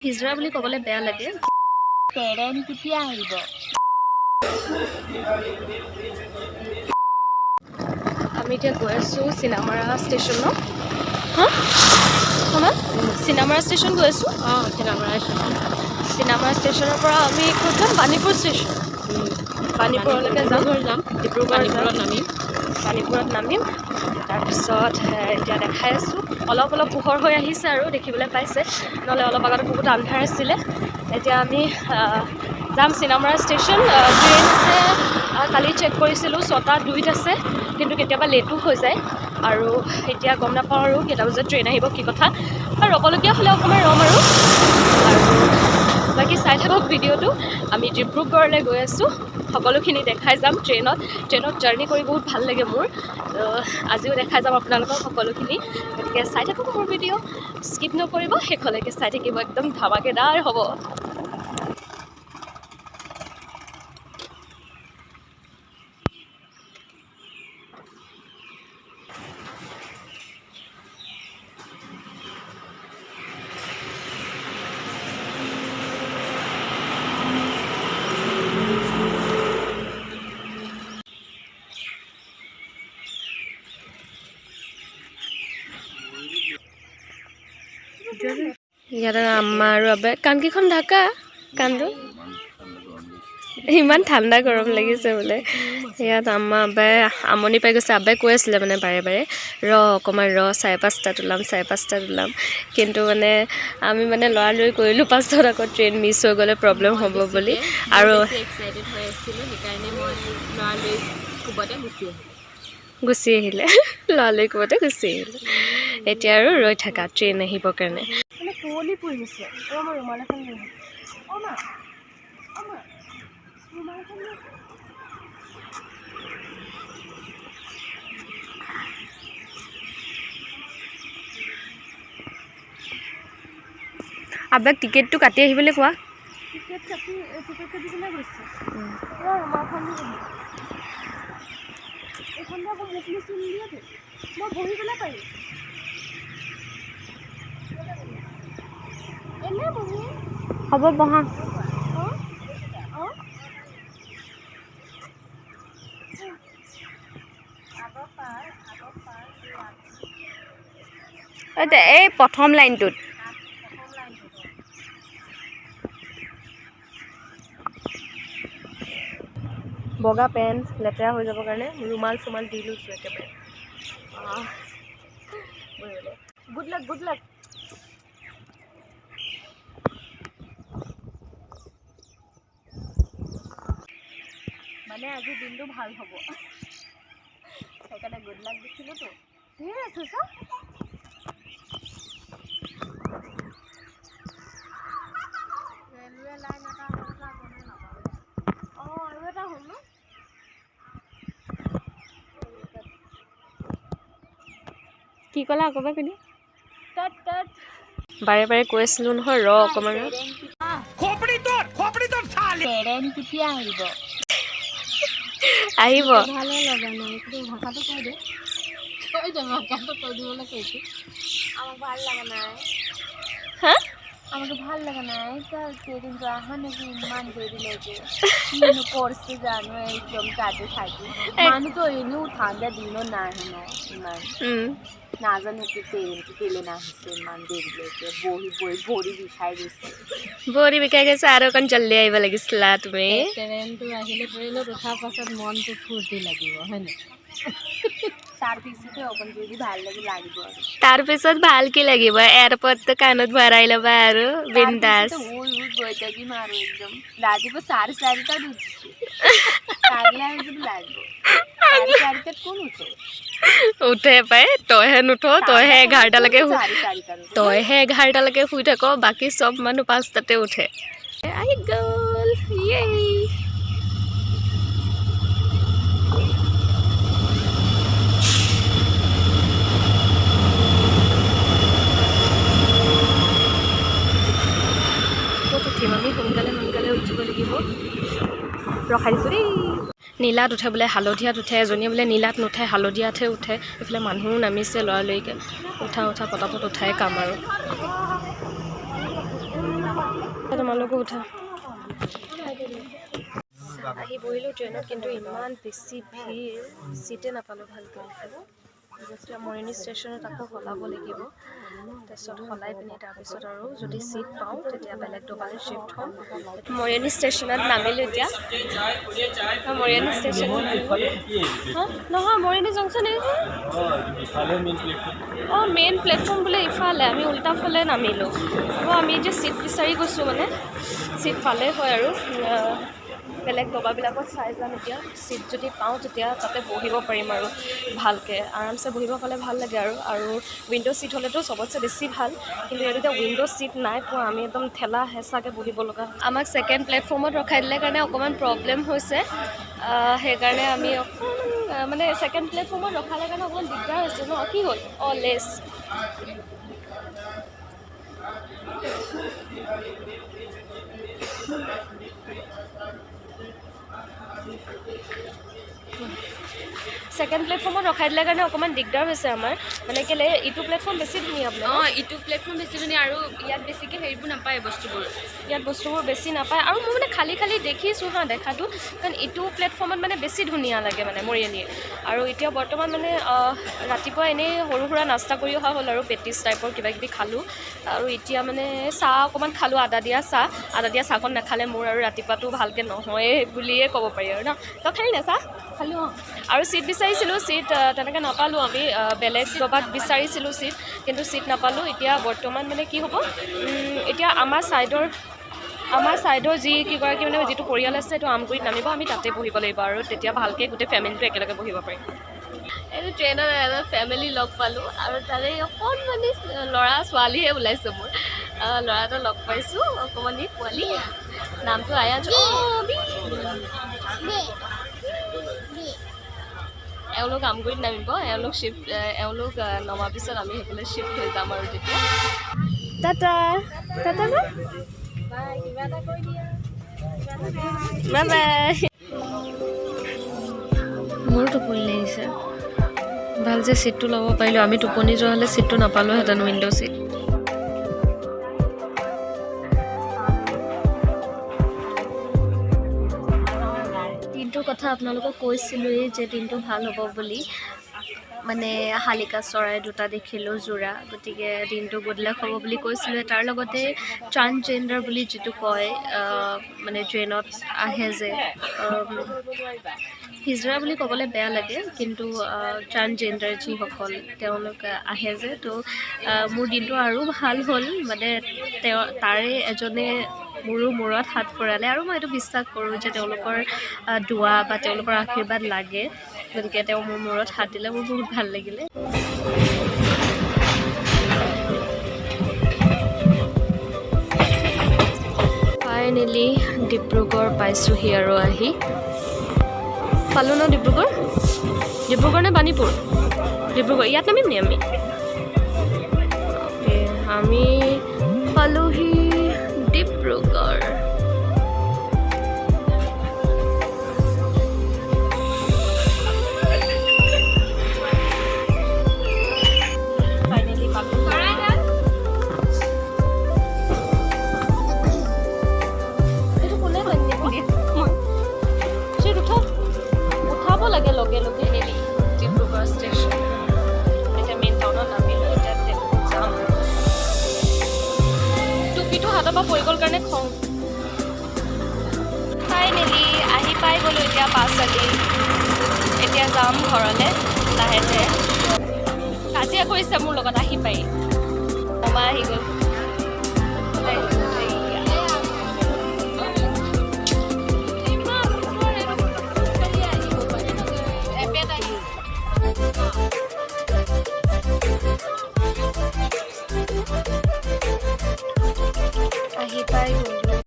হিজৰা বুলি ক'বলৈ বেয়া লাগে। ট্ৰেইন কেতিয়া আহিব? আমি এতিয়া গৈ আছোঁ চিনামাৰা ষ্টেচনত। হা শুনা, চিনামাৰা ষ্টেচন গৈ আছোঁ। অঁ, চিনামাৰা ষ্টেচন। চিনামাৰা ষ্টেচনৰ পৰা আমি ক'ত যাম? বাণীপুৰ ষ্টেচন, বাণীপুৰলৈকে যাম। যাম। ডিব্ৰুগড় যাম। বাণীপুৰত নামিম। বাণীপুৰত নামিম। তাৰপিছত এতিয়া দেখাই আছোঁ, অলপ অলপ পোহৰ হৈ আহিছে আৰু দেখিবলৈ পাইছে, নহ'লে অলপ আগতে বহুত আন্ধাৰ আছিলে। এতিয়া আমি যাম চিনামাৰা ষ্টেচন। ট্ৰেইন আছে, কালি চেক কৰিছিলোঁ, 6:02ত আছে, কিন্তু কেতিয়াবা লেটো হৈ যায় আৰু এতিয়া গম নাপাওঁ আৰু কেইটা বজাত ট্ৰেইন আহিব, কি কথা। আৰু ৰ'বলগীয়া হ'লে অকণমান ৰ'ম আৰু বাকী চাই থাকক ভিডিঅ'টো। আমি ডিব্ৰুগড়লৈ গৈ আছোঁ, সকলোখিনি দেখাই যাম ট্ৰেইনত। ট্ৰেইনত জাৰ্ণি কৰি বহুত ভাল লাগে মোৰ, তো আজিও দেখাই যাম আপোনালোকক সকলোখিনি। গতিকে চাই থাকক মোৰ ভিডিঅ', স্কিপ নকৰিব, শেষলৈকে চাই থাকিব, একদম ধামাকেদাৰ হ'ব। ইয়াত আম্মা আৰু আব্বাই কাণকেইখন ঢাকা, কাণটো ইমান ঠাণ্ডা গৰম লাগিছে বোলে। ইয়াত আম্মা আব্বাই আমনি পাই গৈছে। আব্বাই কৈ আছিলে মানে বাৰে বাৰে, ৰ অকণমান ৰ, 5:30ত ওলাম, 5:30ত ওলাম। কিন্তু মানে আমি মানে লৰালৰি কৰিলোঁ, পাছত আকৌ ট্ৰেইন মিছ হৈ গ'লে প্ৰব্লেম হ'ব বুলি। আৰু এক্সাইটেড হৈ আছিলোঁ, সেইকাৰণে মই লৰালৰি কোবতে গুচি আহিলোঁ। গুচি আহিলে, লৰালৰি কোবতে গুচি আহিলে। এতিয়া আৰু ৰৈ থাকা ট্ৰেইন আহিবৰ কাৰণে। মানে কুঁৱলী পৰি গৈছে। অ' মই ৰুমাল এখন লৈ আহোঁ। অ' মা, অ' মা, ৰুমাল এখন লৈ আহোঁ। আব্বাক টিকেটটো কাটি আহিবলৈ কোৱা। টিকেট কাটিবলৈ গৈছে। ৰ, ৰুমালখন দি বহি। এইখন যে আকৌ মোক নিচি নিদিয়েতো, মই বহি পেলাই পাৰিম। এনে বহি। হ'ব, বহা। অঁ অঁ। এই প্ৰথম লাইনটোত। বগা পেণ্ট লেতেৰা হৈ যাবৰ কাৰণে ৰুমাল চুমাল দি লৈছোঁ একেবাৰে বহিবলৈ। Good luck, good luck. মানে আজি দিনটো ভাল হ'ব, সেইকাৰণে গুড লাক দিছিলোঁতো। ধেৰ আছে চা। ৰেলৱে লাইন এটা হ'ল, গমেই নাপালোঁ। অঁ, আৰু এটা হ'ল ন? কি ক'লা আকৌ এবাৰ কৈ দিয়া। তাত তাত বাৰে বাৰে কৈ আছিলোঁ নহয়, ৰ অকণমান ৰ। ট্ৰেইন কেতিয়া আহিব? আহিব। ভালে লগা নাই, কিন্তু ভাষাটো কৈ দে, কৈ দে, ভাষাটো কৈ দিবলৈ কৈছোঁ। আমাক ভাল লগা নাই। হা? আমাকে ভাল লগা নাই। ট্ৰেইনটো অহা নেকি ইমান দেৰিলৈকে? কিনো কৰিছে জানো একদম তাতে থাকি। মানুহতো এনেও ঠাণ্ডা দিনত নাহে ন ইমান। নাজানো কি ট্ৰেইনটো কেলে নাহিছে ইমান দেৰিলৈকে, বহি বহি ভৰি বিষাই গৈছে। ভৰি বিষাই গৈছে। আৰু অকণ জল্দি আহিব লাগিছিলা তুমি। ট্ৰেইনটো আহিলে ট্ৰেইনত উঠাৰ পাছত মনটো ফূৰ্তি লাগিব, হয় নাই? তাৰপিছতে অকণ যদি ভাল লাগে লাগিব আৰু। তাৰপিছত ভাল কি লাগিব, এয়াৰপৰ্টটো কাণত ভৰাই ল'বা আৰু বিন্দাছ। তাৰপিছতে শুই শুই গৈ থাকিম আৰু একদম। ৰাতিপুৱা 4:30ত উঠিছোঁ, পাগলা হৈ যাব লাগিব। 4:30ত কোন উঠে? উঠে পাই, তইহে নুঠ। তইহে 11টালৈকে 4:30ত উঠে। তইহে 11টালৈকে শুই থাক, বাকী চব মানুহ 5টাতে উঠে। আহি গ'ল, ইয়ে। ক'ত উঠিম আমি? সোনকালে সোনকালে উঠিব লাগিব। ৰখাই দিছোঁ দেই। নীলাত উঠে বোলে, হালধীয়াত উঠে। এজনীয়ে বোলে নীলাত নুঠে, হালধীয়াতহে উঠে। এইফালে মানুহো নামিছে লৰালৰিকৈ। উঠা উঠা, পটাপট উঠাই কাম আৰু। তোমালোকো উঠা। আহি বহিলোঁ ট্ৰেইনত, কিন্তু ইমান বেছি ভিৰ, চিটে নাপালোঁ ভালকৈ। এতিয়া মৰিয়নি ষ্টেচনত আকৌ সলাব লাগিব। তাৰপিছত সলাই পিনি তাৰপিছত আৰু যদি চিট পাওঁ, তেতিয়া বেলেগ দবালৈ শ্বিফ্ট হ'ম। মৰিয়নি ষ্টেচনত নামিলোঁ এতিয়া। মৰিয়নি ষ্টেচন নহয়, মৰিয়নি জংচন এই। অঁ, মেইন প্লেটফৰ্ম বোলে ইফালে, আমি উল্টা ফালে নামিলোঁ। অঁ, আমি এতিয়া চিট বিচাৰি গৈছোঁ, মানে চিট পালেই হয় আৰু। বেলেগ ডবাবিলাকত চাই যাম এতিয়া। চিট যদি পাওঁ, তেতিয়া তাতে বহিব পাৰিম আৰু ভালকৈ আৰামছে বহিব পালে ভাল লাগে আৰু। আৰু উইণ্ড' চিট হ'লেতো চবতছে বেছি ভাল। কিন্তু ইয়াত এতিয়া উইণ্ড' চিট নাই পোৱা, আমি একদম ঠেলা হেঁচাকৈ বহিব লগা হৈছে। আমাক ছেকেণ্ড প্লেটফৰ্মত ৰখাই দিলে কাৰণে অকণমান প্ৰব্লেম হৈছে। সেইকাৰণে আমি অকণমান মানে ছেকেণ্ড প্লেটফৰ্মত ৰখালে কাৰণে অকণমান দিগদাৰ হৈছে ন। কি হ'ল? অঁ, লেছ। ছেকেণ্ড প্লেটফৰ্মত ৰখাই দিলে কাৰণে অকণমান দিগদাৰ হৈছে আমাৰ। মানে কেলৈ, ইটো প্লেটফৰ্ম বেছি ধুনীয়া বোলে ন? অঁ, ইটো প্লেটফৰ্ম বেছি ধুনীয়া আৰু ইয়াত বেছিকৈ হেৰিবোৰ নাপায় বস্তুবোৰ। ইয়াত বস্তুবোৰ বেছি নাপায় আৰু মই মানে খালী খালী দেখিছোঁ হা দেখাটো, কাৰণ ইটো প্লেটফৰ্মত মানে বেছি ধুনীয়া লাগে মানে মৰিয়নিৰ। আৰু এতিয়া বৰ্তমান মানে ৰাতিপুৱা এনেই সৰু সুৰা নাস্তা কৰি অহা হ'ল আৰু পেটিছ টাইপৰ কিবা কিবি খালোঁ আৰু এতিয়া মানে চাহ অকণমান খালোঁ, আদা দিয়া চাহ। আদা দিয়া চাহকণ নাখালে মোৰ আৰু ৰাতিপুৱাটো ভালকৈ নহয়ে বুলিয়ে ক'ব পাৰি আৰু ন। তই খালি নে চাহ? খালোঁ, অঁ। আৰু চিট বিচাৰিছিলোঁ, চিট তেনেকৈ নাপালোঁ আমি। বেলেগ ডবাত বিচাৰিছিলোঁ চিট, কিন্তু চিট নাপালোঁ। এতিয়া বৰ্তমান মানে কি হ'ব, এতিয়া আমাৰ ছাইডৰ যি কেইগৰাকী মানে যিটো পৰিয়াল আছে, সেইটো আমগুৰিত নামিব, আমি তাতে বহিব লাগিব আৰু তেতিয়া ভালকৈ গোটেই ফেমিলিটো একেলগে বহিব পাৰিম। এইটো ট্ৰেইনত এটা ফেমিলি লগ পালোঁ আৰু তাৰে অকণমানি ল'ৰা ছোৱালীহে ওলাইছে। মোৰ ল'ৰা এটা লগ পাইছোঁ, অকণমানি পোৱালি, নামটো আয়াজ। অঁ, বি। এওঁলোক আমগুৰিত নামিব। এওঁলোক নমাৰ পিছত আমি সেইফালে শ্বিফ্ট হৈ যাম আৰু তেতিয়া। Tata, Tata, bye bye. মোৰো টোপনি লাগিছে। ভাল যে চিটটো ল'ব পাৰিলোঁ আমি। টোপনি যোৱা হ'লে চিটটো নাপালোহেঁতেন, উইণ্ড' চিট। দিনটোৰ কথা আপোনালোকক কৈছিলোঁৱেই যে দিনটো ভাল হ'ব বুলি। মানে শালিকা চৰাই দুটা দেখিলোঁ যোৰা, গতিকে দিনটো গুড লাক হ'ব বুলি কৈছিলোঁৱে। তাৰ লগতে ট্ৰান্সজেণ্ডাৰ বুলি যিটো কয়, মানে ট্ৰেইনত আহে যে, হিজৰা বুলি ক'বলৈ বেয়া লাগে, কিন্তু ট্ৰান্সজেণ্ডাৰ যিসকল, তেওঁলোক আহে যে, তো মোৰ দিনটো আৰু ভাল হ'ল। মানে তেওঁ তাৰে এজনে মোৰো মূৰত হাত ফুৰালে আৰু মই এইটো বিশ্বাস কৰোঁ যে তেওঁলোকৰ দোৱা বা তেওঁলোকৰ আশীৰ্বাদ লাগে। গতিকে তেওঁ মোৰ মূৰত হাত দিলে, মোৰ বহুত ভাল লাগিলে। ফাইনেলি ডিব্ৰুগড় পাইছোঁহি আৰু আহি পালোঁ ন। ডিব্ৰুগড়, ডিব্ৰুগড় নে বাণীপুৰ? ডিব্ৰুগড়। ইয়াত নামিম নি আমি? অ'কে, আমি পালোহি ডিব্ৰুগড়। ফাইনেলি পালোঁ। সেইটো কোনে বান্ধি দিয়ে? চিট উঠা উঠাব লাগে লগে লগে। ডিব্ৰুগড় ষ্টেচন। এতিয়া মেইন টাউনত নামিলোঁ, এতিয়া টেম্পুত যাম। টুপিটো হাতৰ পৰা পৰি গ'ল কাৰণে খং। ফাইনেলি আহি পাই গ'লোঁ এতিয়া পাঁচআলি। এতিয়া যাম ঘৰলৈ লাহে লাহে। কাজিয়া কৰিছে মোৰ লগত আহি পাই। মামা আহি গ'ল।